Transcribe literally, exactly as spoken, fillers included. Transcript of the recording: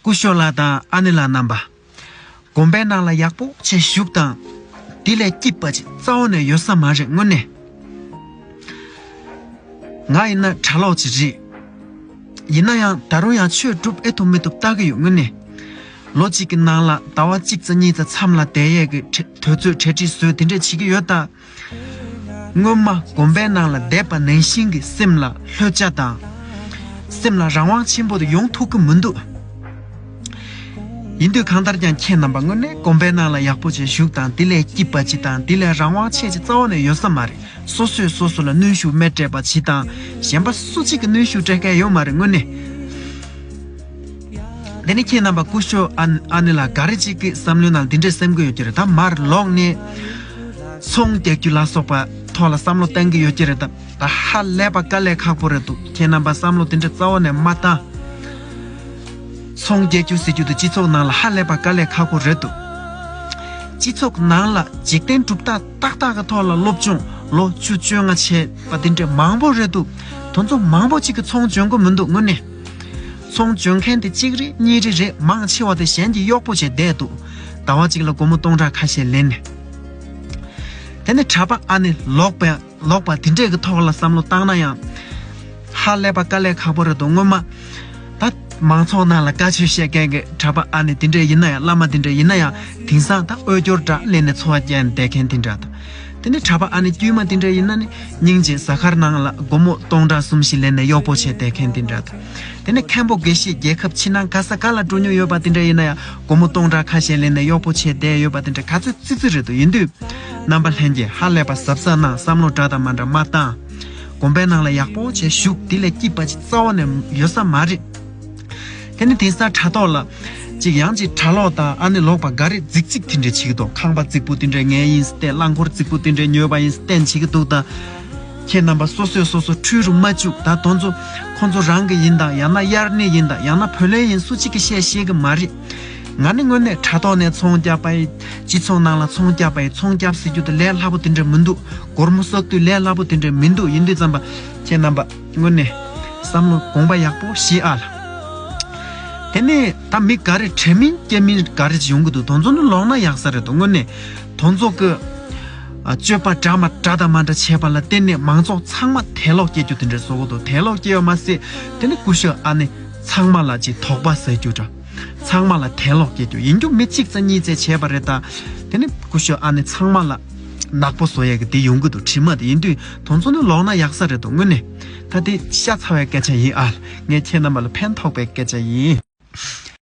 སྐུ་ཞབས་ལགས་དང་ཨ་ནེ་ལགས་རྣམ་པ། དགོན་པའི་ནང་ལ་ཡག་པོ་བྱས་བཞུགས་དང་། དེ་ལས་སྐྱིད་པ་ཅིག་རྩ་བ་ནས་ཡོད་ས་མ་རེད་དངོས་གནས། ང་ཡིན་ན་གྲྭ་ལོག་ཅིག་རེད། ཡིན་ན་ཡང་ད་རུང་ཡང་ཆོས་སྒྲུབ་ཨེ་ཐུབ་མི་ཐུབ་ལྟ་གི་ཡོད་དངོས་གནས། ལོ་གཅིག་གི་ནང་ལ་ཟླ་བ་གཅིག་ཙམ་གཉིས་ཙམ་མཚམས་ལ་བསྡད་ཡས་ཀྱི་གྲ- དུས་ཚོད་གྲ་སྒྲིག་བཟོས་དེ་འདྲས་བྱེད་ཀྱི་ཡོད་ད། སྔོན་མ་དགོན་པའི་ནང་ལ་བསྡད་པ་ནང་བཞིན་གྱི་སེམས་ལ་ལྷོད་ཆ་དང་། སེམས་ལ་རང་དབང་ཆེན་པོ་དེ་ཡོང་ཐུབ་ཀྱི་མི་འདུག་ཡིན་དུས་གང་ལྟར་ཀྱང་ཁྱེད་རྣམ་པ་དངོས་གནས་དགོན་པའི་ནང་ལ་ཡག་པོ་བྱས་བཞུགས་དང་། དེ་ལས་སྐྱིད་པ་ཅིག་དང་། དེ་ལས་རང་དབང་ཆེ་ཅིག་རྩ་བ་ནས་ཡོད་ས་མ་རེད། སོ་སོས་སོ་སོ་ལ་གནོན་ཤུགས་མེད་སྤྲད་པ་ཅིག་དང་། གཞན་པ་སུ་གཅིག་གིས་གནོན་ཤུགས་སྤྲད་མཁན་ཡོད་མ་རེད་དངོས་གནས། དེ་ནི་ཁྱེད་རྣམ་པ་སྐུ་ཞབས་ཨ་ཨ་ནེ་ལགས་ག་རེ་ཅིག་གི་བསམ་བློའི་ནང་འདི་འདྲས་སེམས་ཀྱི་ཡོད་ཀྱི་རེད། ད་མར་ལོག་ནས་ཚོང་རྒྱག་རྒྱུ་ལ་སོགས་པ་ཐོག་ལ་བསམ་བློ་གཏང་གི་ཡོད་ཀྱི་རེད། ད་ད་ཧ་ལས་པ་དཀའ་ལས་ཁག་པོ་རེད་འདུག་ཁྱེད་རྣམ་པ་བསམ་བློ་དེ་འདྲ་རྩ་བ་ནས་མ་བཏང་། ཚོང་རྒྱག་རྒྱུ་ཟེར་རྒྱུ་དེ་སྤྱི་ཚོགས་ནང་ལ་ཧ་ལས་པ་དཀའ་ལས་ཁག་པོ་རེད་འདུག་སྤྱི་ཚོགས་ནང་ལ་འཇིག་རྟེན་གྲུབ་རྟགས་ཏག་ཏག་གི་ཐོག་ལ་སློབ་སྦྱོང་ལོ་བཅུ་བཅོ་ལྔ་བྱས་པ་དེ་འདྲ་མང་པོ་རེད་འདུག་དེ་ཚོ་མང་པོ་ཅིག་གིས་ཚོང་འཇོན་གི་མི་འདུག་དངོས་གནས། ཚོང་འཇོན་མཁན་དེ་གཅིག་རེ་གཉིས་རེ་རེད། མང་ཆེ་བ་དེ་གཞན་གྱི་གཡོག་པོ་བྱས་བསྡད་འདུག་ཟླ་བ་གཅིག་ལ་སྒོར་མོ་སྟོང་ཕྲག་ཁ་ཤས་ལེན་ནས། དེ་ནས་གྲྭ་པ་ཨ་ནེ་ལོག་པའི་ལོག་པ་དེ་འདྲས་ཀྱི་ཐོག་ལ་བསམ་བློ་བཏང་ན་ཡང་། ཧ་ལས་པ་དཀའ་ལས་ཁག་པོ་རེད་འདུག་སྔོན་མ། ད་མང་ཚོགས་ནང་ལ་བཀའ་ཆོས་བཤད་མཁན་གྱི་གྲྭ་པ་ཨ་ནེ་དེ་འདྲས་ཡིན་ན་ཡང་། བླ་མ་དེ་འདྲས་ཡིན་ན་ཡང་། དེང་སང་ད་འོས་སྦྱོར་འདྲ་ལེན་ནས་འཚོ་བ་སྐྱེལ་ནས་བསྡད་མཁན་དེ་འདྲ་དང་། དེ་ནས་གྲྭ་པ་ཨ་ནེ་དཀྱུས་མ་དེ་འདྲས་ཡིན་ན་ནི་སྙིང་རྗེ་གཟའ་སྐར་ནང་ལ་སྒོར་མོ་སྟོང་ཕྲག་གསུམ་བཞི་ལེན་ནས་གཡོག་པོ་བྱས་བསྡད་མཁན་དེ་འདྲ་དང་། དེ་ནས་མཁན་པོ་དགེ་བཤེས་རྒྱལ་ཁབ་ཕྱི་ནང་ག་ས་ག་ལ་འགྲོ་མྱོང་ཡོད་པ་དེ་འདྲ་ཡིན་ན་ཡང་། སྒོར་མོ་སྟོང་ཕྲག་ཁ་ཤས་ལེན་ནས་གཡོག་པོ་བྱས་བསྡད་ཡོད་པ་དེ་འདྲ་ག་ཚོད་ཙི་ཙི་རེད་འདུག་ཡིན་དུས། རྣམ་པ་ལྷན་རྒྱས་ཧ་ལས་པ་གཟབ་གཟབ་གནང་། བསམ་བློ་འདྲ་དང་མ་འདྲ་མ་བཏང་། དགོན་པའི་ནང་ལ་ཡག་པོ་བྱས་བཞུགས། དེ་ལས་སྐྱིད་པ་ཅིག་རྩ་བ་ནས་ཡོད་ས་མ་རེད། དེ་ནི་དེང་སང་དྲ་ཐོག་ལ་ཅིག་ཡང་ཅིག་གྲྭ་ལོག་དང་ཨ་ནེ་ལོག་པ་འགའ་རེ་རྫིག་རྫིག་དེ་འདྲས་བྱེད་ཀྱི་འདུག་ཁང་པ་རྫིག་པོ་དེ་འདྲས་ངའི་ཡིན་བསྟན། རླངས་འཁོར་རྫིག་པོ་དེ་འདྲས་ཉོས་པ་ཡིན་བསྟན་བྱེད་ཀྱི་འདུག་ད་ཁྱེད་རྣམ་པ་སོ་སོས་སོ་སོ་འཁྲུལ་རུ་མ་བཅུག་ད་དེ་ཚོ་ཁོ་ཚོ་རང་གི་ཡིན་དང་། ཡང་ན་དབྱར་གནས་ཡིན་དང་། ཡང་ན་བུ་ལོན་ཡིན། སུ་གཅིག་གིས་བཤད་ཤེས་ཀྱི་མ་རེད། ང་ནི་དངོས་གནས་དྲ་ཐོག་ནས་ཚོང་རྒྱག་པ་ཡིན། སྤྱི་ཚོགས་ནང་ལ་ཚོང་རྒྱག་པ་ཡིན། ཚོང་རྒྱབ་ཟེར་རྒྱུ་དེ་ལས་སླ་པོ་དེ་འདྲ་མི་འདུག་སྒོར་མོ་བསགས་དུས་ལས་སླ་པོ་དེ་འདྲ་མི་འདུག་ཡིན་དུས་ཙམ་པ་ཁྱེད་རྣམ་པ་དངོས་གནས་བསམ་བློ་དགོངས་པ་ཡག་པོ་བཞེས་ཨ་ལ། དེ་ནས་ད་མི་འགའ་རེ་དྲན་མིན་སྐྱེ་མིན་འགའ་རེ་ཅིག་ཡོང་གི་འདུག་དེ་ཚོ་ནི་ལོག་ན་ཡག་ས་རེད་འདུག་དངོས་གནས་དེ་ཚོ་གི་ཨ་སྤྱོད་པ་འདྲ་མ་འདྲ་དང་མ་འདྲ་བྱས་པ་ལ་བརྟེན་ནས་མང་ཚོགས་ཚང་མ་དད་ལོག་སྐྱེ་རྒྱུ་དེ་འདྲ་བཟོ་གི་འདུག་དད་ལོག་སྐྱེ་བ་མ་ཟད། དེ་ནི་སྐུ་ཞབས་ཨ་ནེ་ཚང་མ་ལ་ཅིག་དོགས་པ་ཟ་རྒྱུ་འདྲ། ཚང་མ་ལ་དད་ལོག་སྐྱེ་རྒྱུ། ཡིན་རྒྱུ་མི་གཅིག་ཙམ་གཉིས་ཙམ་བྱས་པ་རེད་ད། དེ་ནི་སྐུ་ཞབས་ཨ་ནེ་ཚང་མ་ལ་ནག་པོ་བཟོ་ཡས་ཀྱི་དེ་ཡོང་གི་འདུག་དྲི་མ་དེ་ཡིན་དུས་དེ་ཚོ་ནི་ལོག་ན་ཡག་ས་རེད་འདུག་དངོས་གནས། ད་དེ་ཤ་ཚ་བའི་སྐད་ཆ་ཡིན་ཨ། ངས་ཁྱེད་རྣམ་པ་ལ་ཕན་ཐོགས་པའི་སྐད་ཆ་ཡིན།